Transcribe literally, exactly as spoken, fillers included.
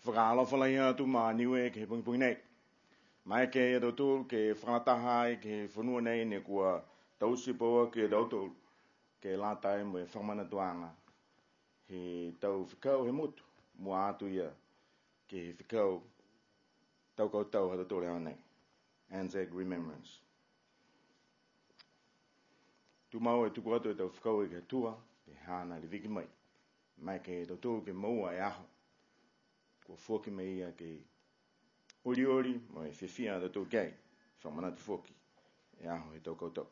Fakaalofa lahi atu ma Niue ke he pogipogi nei. Maeke ia tautolu ke fakalataha ai ke he fonua nei ne kua taute pauaki e tautolu ke lata mo e fakamanatuaga he tau fekau he motu, mua atu ia ke he fekau tau kautau ha tautolu he aho nei. Anzac Remembrance. Tumau e tuku atu e tau fekau ke he Atua, ke he haana leveki mai. Maeke ia tautolu ke moua e aho kua foaki mai ia ke olioli mo e fiafia a tautolu ki ai, fakamanatu foki e aho he tau kautau.